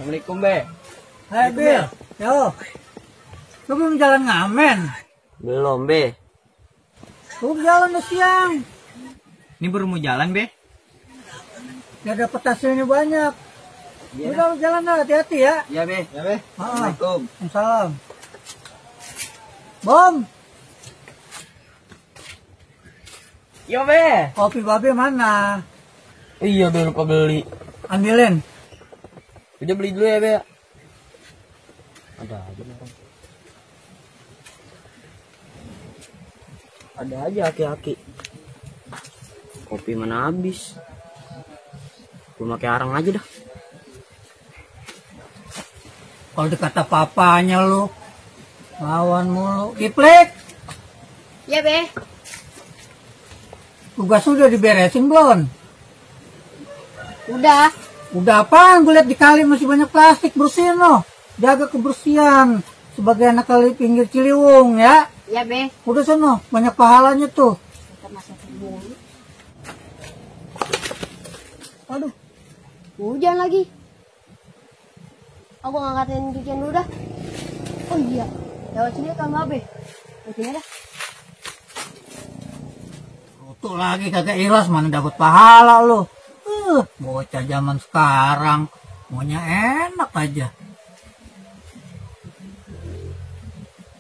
Assalamualaikum, Be. Hai, Bil. Yo. Lu belum jalan ngamen? Belum, Be. Lu jalan udah siang. Ini baru mau jalan, Be. Ya dapat hasilnya banyak. Iya. Udah lu jalan dah, hati-hati ya. Iya, Be. Ya, Be. Assalamualaikum. Waalaikumsalam. Bom, Yo, Be. kopi babe mana? Iya, Be, lupa beli. Ambilin. Udah beli dulu ya, Be. Ada aja, Be. Ada aja aki-aki. Kopi mana habis. Gue pakai arang aja dah. Kalau dikata papanya lu, lawan mulu. Kiplik, Ya, Be. tugas udah diberesin belum? Udah. Udah apaan? Gue liat di kali masih banyak plastik, bersihin loh. Jaga kebersihan. Sebagai anak kali pinggir Ciliwung ya. Ya, Be. Udah sono, banyak pahalanya tuh. Kita masak dulu. Aduh, Hujan lagi. Aku ngangkatin cucian dulu dah. Oh iya. Lewat sini kan Babe. Lewat sini dah. tuh lagi kagak ikhlas, mana dapat pahala lu. Bocah zaman sekarang maunya enak aja.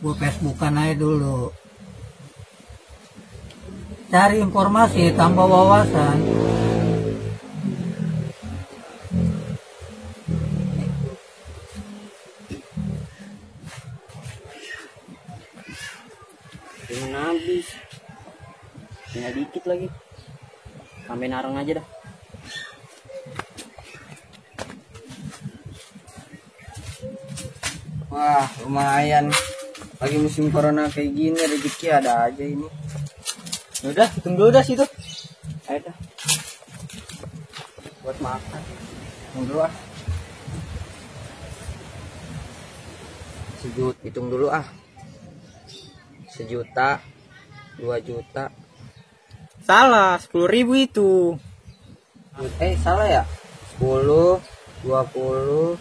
Gue Facebookan aja dulu. Cari informasi, tambah wawasan. Gimana habis? Tinggal dikit lagi. Sampai narang aja dah. Wah, lumayan. Lagi musim corona kayak gini, rezeki ada aja ini. Udah, hitung dulu dah situ. Ayo dah. Buat makan. Hitung dulu ah. Hitung dulu ah. 1.000.000, 2 juta. Salah, 10.000 itu. Salah ya? 10, 20,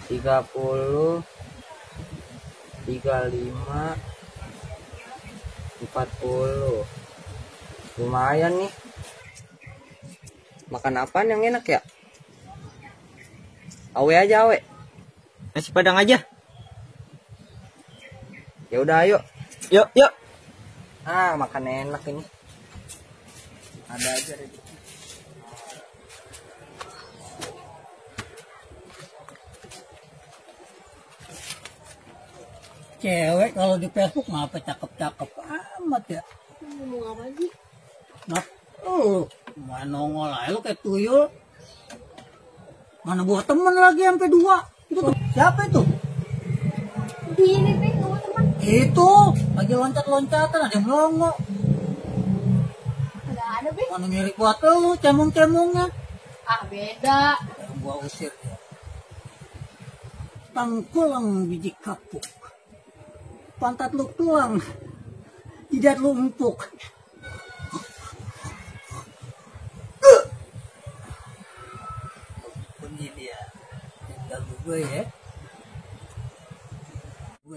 30, 35, 40. Lumayan nih. Makan apaan yang enak ya? Awe aja, awe. Nasi Padang aja. Ya udah, ayo. Yuk. Makan enak ini. Ada aja rezeki. Cewek kalau di Facebook ngapa cakep-cakep amat ya. Ngomong apa sih? Nah, mana nongol aja lu kayak tuyul. Mana buat temen lagi sampai 2. Itu tuh, siapa itu? Di ini, Be. Ngomong teman. Itu lagi loncat-loncatan, ada yang melongo. Ada, Be. Mana mirip buat lu, cemong-cemongnya. Ah, beda. Gua usir ya. Tangkulang biji kapuk. Pantat lu tulang, jidat lu empuk. Ini dia, ganggu gue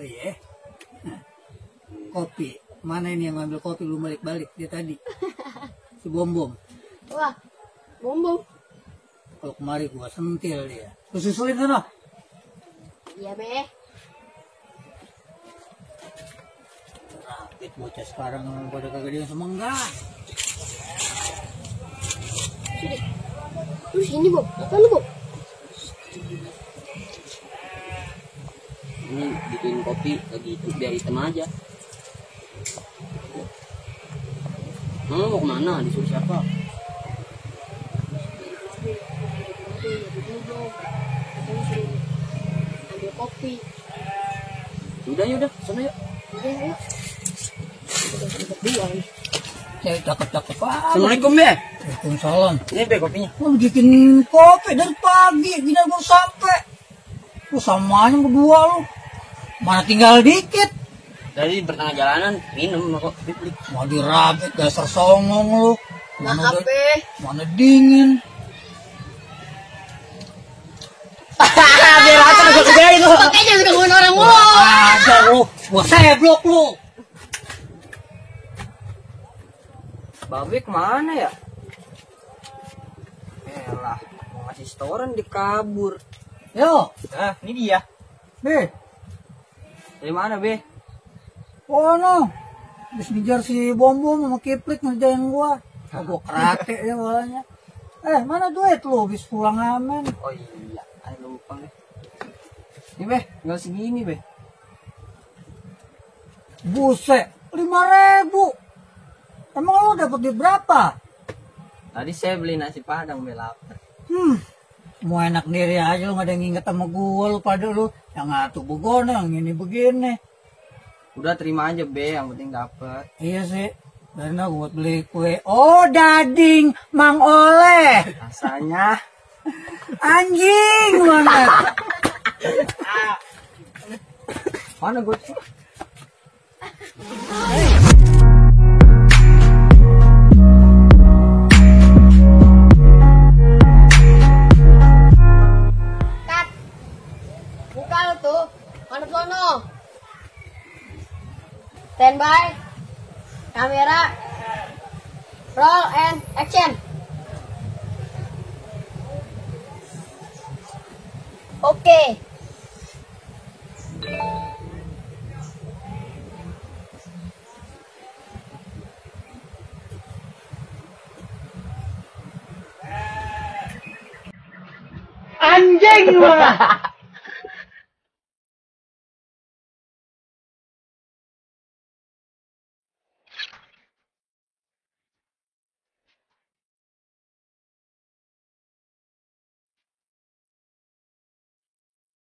ya. Kopi, mana ini yang ngambil kopi lu balik-balik dia tadi? Si Bom. Wah, bom. Kalau kemari gua sentil dia. Lu susulin sana. Iya, Be. Rapid bocah sekarang pada kagak dia semenggak. Sini. Terus ini, Bob. Apa lu, Bob? Ini bikin kopi lagi itu biar hitam aja. Mau kemana? Disuruh siapa? Ambil kopi. Yaudah, sana yuk. Udah, ayo. Udah berdua nih. Cewek cakep-cakep aja. Assalamualaikum, Be. Waalaikumsalam. Ini Be kopinya. Lu bikin kopi dari pagi, gini baru sampai. Lu samanya berdua lu. Mana tinggal dikit. Dari bertengah jalanan minum kok. Mau dirabet dasar songong lu. Maaf, Be. Mana dingin. makanya lu gangguin orang mulu. Ada lu, gua seblok lu. Babe kemana ya? Elah, mau ngasih setoran dikabur. Yo, Ah, ini dia. Be. Dari mana, Be? Oh no. Habis ngejar si Bom-Bom sama Kiplik ngerjain gua. Gua kerate ya malahnya. Mana duit lu habis pulang aman? Oh iya, ayo lupa deh. Ini, Be, tinggal segini, Be. Buset, 5.000. Emang lu dapat duit berapa? Tadi saya beli nasi padang, Be, lapar. Mau enak diri aja lu, gak ada yang inget sama gua lu pada lu. Yang ngatu begono, yang ini begini. Udah terima aja, Be, yang penting dapet. Iya sih, karena buat beli kue. Oh, dading Mang Oleh. Rasanya Anjing banget. mana gue? Kat. Buka lu tuh. Mana sono? Standby. Kamera. Roll and action. Oke. Anjing banget.